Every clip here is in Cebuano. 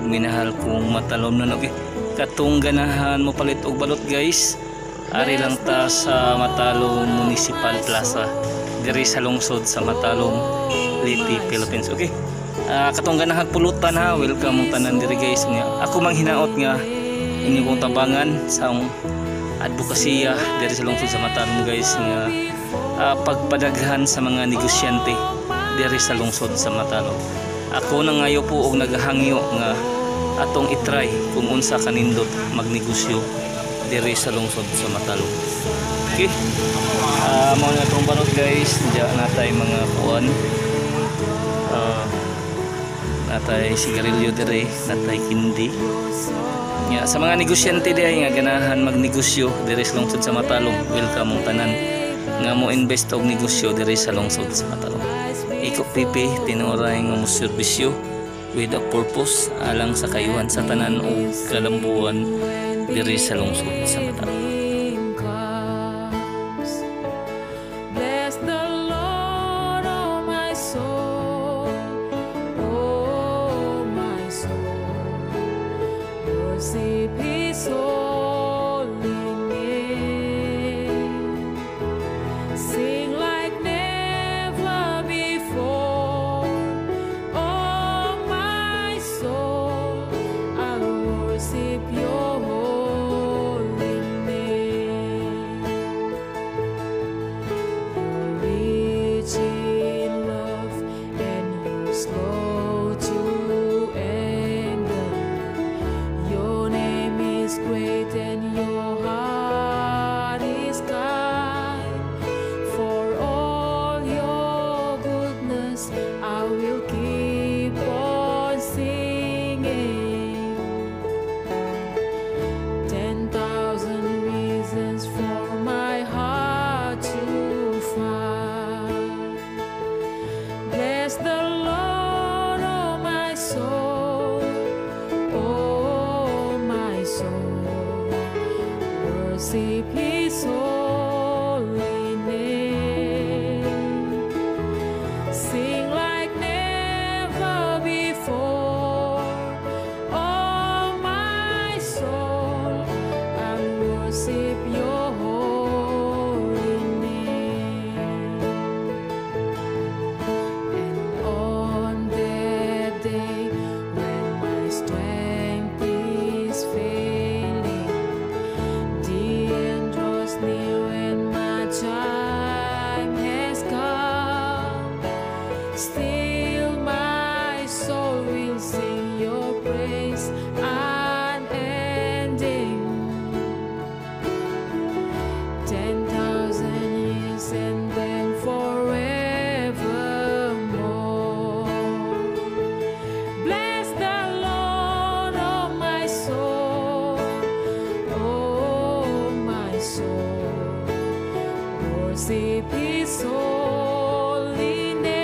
Minahal kong Matalomnon. Okay. Katong ganahan mo palit og balot, guys. Ari lang ta sa Matalom Municipal Plaza. Diri sa lungsod sa Matalom, Leyte, Philippines. Okay. Katong ganahan pulutan ha, welcome mong tanan diri, guys, nga. Ako mang hinaot nga inyo kong tabangan sa akong advokasya diri sa lungsod sa Matalom, guys, nga pagpadaghan sa mga negosyante diri sa lungsod sa Matalom. Ako nangayo po og naghangyo nga atong itry kung unsa kanindot magnegosyo diri sa lungsod sa Matalom. Okay. Mao na itong balot, guys. Diya natay mga kuan. Natay sigarilyo dire, natay candy. Nga, sa mga negosyante diay nga ganahan magnegosyo diri sa lungsod sa Matalom, welcome mong tanan nga mo invest og negosyo diri sa lungsod sa Matalom. Iko pipi tinuoray nga mo serbisyo with a purpose alang sa kayuhan sa tanan og kalambuan diri sa lungsod sa Matalom. Comes. Bless the Lord, oh my soul, oh my soul. Worship His holy name. Sing like never before. Oh my soul, I'll worship Your holy name. You're rich in love and You're slow to anger. Your name is great and Your heart is kind. For all Your goodness, I will keep on singing. 10,000 reasons for my heart to find. Bless the Lord, oh my soul, oh my soul. Worship His holy name. Sing like never before. Oh my soul, I worship Your holy name. And on that day when my strength is failing, the end draws near and my time has come. Still, my soul will sing Your praise unending. 10,000 years and then forevermore. Bless the Lord, oh my soul, oh my soul. Worship His holy name.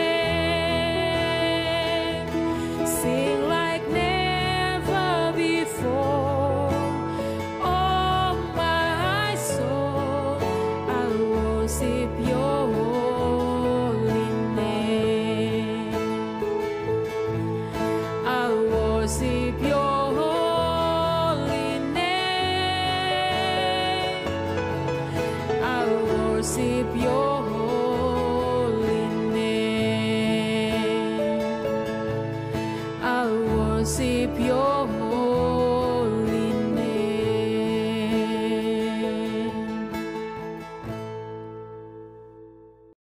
Sing like never before. Oh my soul, I'll worship Your holy name. I'll worship Your holy name. I'll worship Your holy name. I'll worship Your